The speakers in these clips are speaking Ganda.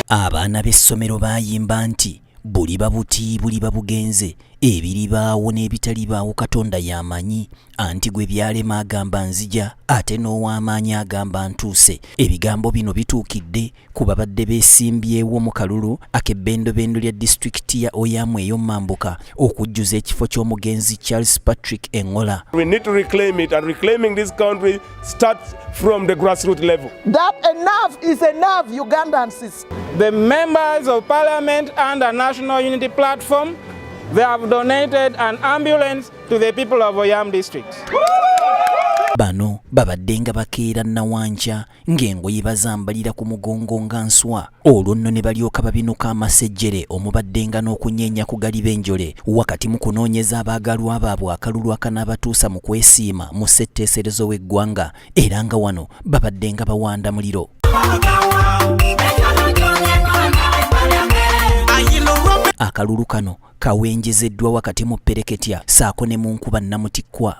Abaana b'essomero baayimba nti buliba buti buliba bugenze, ebiribaawo n'ebitalibaawo Katonda y'amanyi. Anti gwe byalema agamba nzija, ate n'ow'amaanyi agamba ntuuse. Ebigambo bino bituukidde ku babadde beesimbyewo mu kalulu ak'ebbendobendo lya disitulikiti ya Oyam ey'omambuka okujjuza ekifo ky'omugenzi Charles Patrick Engola. We need to reclaim it, and reclaiming this country starts from the grassroots level. That enough is enough, Ugandans. The members of parliament and the National Unity Platform, they have donated an ambulance to the people of Oyam district. Bano babadde nga bakeera nawanca ng'engoye bazambalira ku mugongo nga nswa, olwo nno ne balyoka babinuka amasejjere omubadde nga n'okunyeenya ku galiba enjole wakati mu kunoonyeza abaagalwa baabwe akalulu akanaabatuusa mu kwesiima mu ssetteeserezo w'eggwanga, era nga wano babadde nga bawanda muliro. Akalulu kano kawenjezeddwa wakati mu ppereketya ssaako ne mu nkuba nnamutikkwa.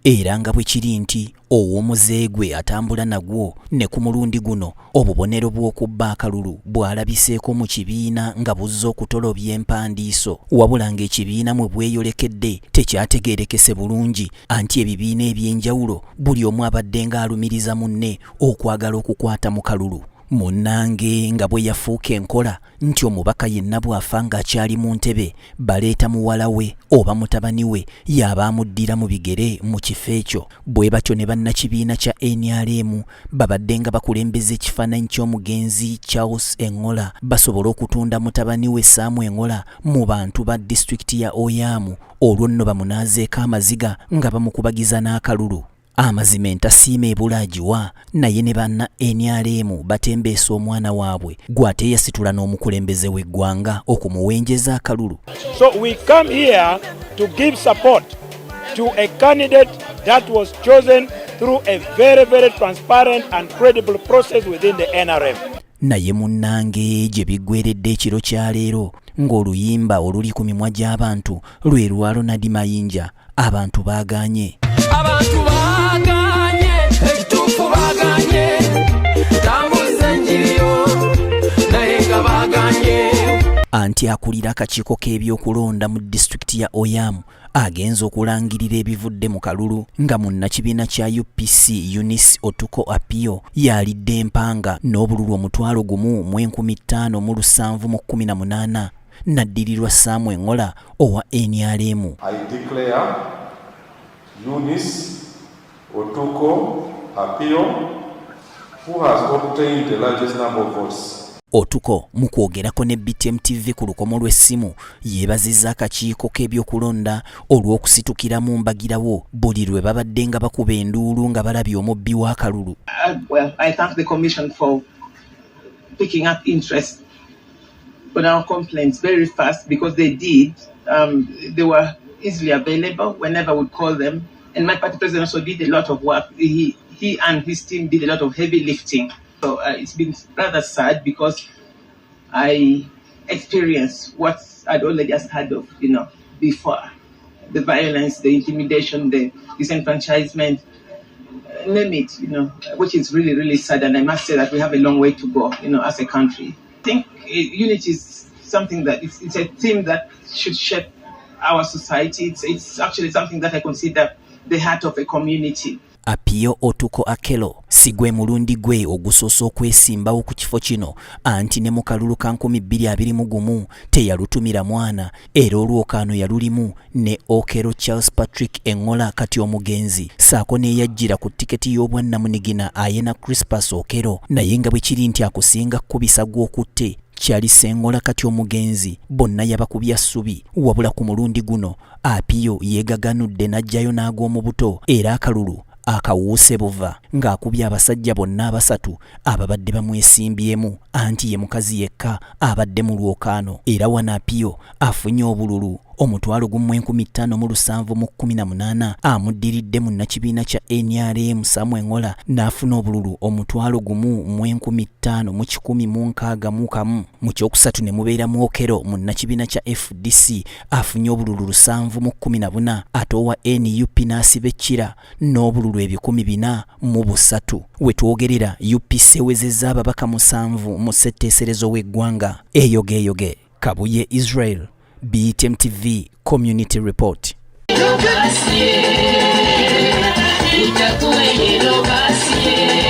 Era nga bwe kiri nti ow'omuze gwe atambula nagwo, ne ku mulundi guno obubonero bw'okubba akalulu bw'alabiseeko mu kibiina nga buzze okutolobya empandiiso, wabula ng'ekibiina mwe bweyolekedde tekyategeerekese bulungi, anti ebibiina eby'enjawulo buli omu abadde ng'alumiriza munne okwagala okukwata mu kalulu. Munnange nga bwe yafuuka enkola nti omubaka yenna bw'afa ng'akyali mu ntebe baleeta muwala we oba mutabani we y'aba amuddira mu bigere mu kifo ekyo. Bwe batyo ne bannakibiina kya NRM babadde nga bakulembeza ekifaananyi ky'omugenzi Charles Engola basobole okutunda mutabani we Sam Engola mu bantu ba disitulikiti ya Oyam, olwo nno bamunaazeeko amaziga nga bamukubagiza n'akalulu. Amazima entasiima ebula agiwa, naye ne banna NRM batembeesa omwana waabwe gw'ate yasitula n'omukulembeze w'eggwanga okumuwenjeza akalulu. So we come here to give support to a candidate that was chosen through a very, very transparent and credible process within the NRM. Naye munnange gye biggweredde ekiro kya leero ng'oluyimba oluli ku mimwa gy'abantu lwe lwa Ronald Mayinja, abantu baagaanye. Abantu baagaanye, ekituufu baagaanye, tambuza enjiriyo naye nga baagaanye. Anti akulira akakiiko k'ebyokulonda mu disitulikiti ya Oyam agenze okulangirira ebivudde mu kalulu nga munnakibiina kya UPC Eunice Otuko Apio yalidde empanga n'obululu 1,518, n'addirirwa Sam Engola owa NRM. I declare Eunice Otuko Apio, who has obtained the largest number of votes. Otuko mu kwogerako ne BTM TV ku lukomo lw'essimu yeebazizza akakiiko k'ebyokulonda olw'okusitukiramu mbagirawo buli lwe babadde nga bakuba enduulu nga balabye omubbi w'akalulu. Well, I thank the commission for picking up interest on our complaints very fast, because they did. They were easily available whenever we call them. And my party president also did a lot of work. He and his team did a lot of heavy lifting. So it's been rather sad because I experienced what I'd already just heard of before. The violence, the intimidation, the disenfranchisement, name it, which is really, really sad. And I must say that we have a long way to go as a country. I think unity is something that it's a theme that should shape our society. It's actually something that I consider the heart of a community. Apio Otuko Akelo si gwe mulundi gwe ogusoose okwesimbawo ku kifo kino, anti ne mu kalulu ka 2021 teyalutumira mwana, era olwokaano yalulimu ne Okello Charles Patrick Engola kati omugenzi, ssaako n'eyajjira ku tiketi y'obwannamunigina Ayena Crispus Okello. Naye nga bwe kiri nti akusinga kkubisa gw'okutte, Charles Engola kati omugenzi bonna yabakubya ssubi, wabula ku mulundi guno Apio yeegaganudde n'aggyayo n'ag'omu buto, era akalulu akawuuse buva ng'akubye abasajja bonna abasatu ababadde bamwesimbyemu, anti ye mukazi yekka abadde mu lwokaano. Era wano Apio afunye obululu 15,718. Amuddiridde munnakibiina kya NRM Samuel Engola n'afuna obululu 15,161. Mu kyokusatu ne mubeeramu Okello, munnakibiina kya FDC, afunye obululu 714, ate owa NUP n'asiba ekkira n'obululu 403. We twogerera, UPC ewezezza ababaka 7 mu ssetteeserezo w'eggwanga. Eyogeeyoge, Kabuye Israel, BTM TV Community Report. Itakuwe yellow bus.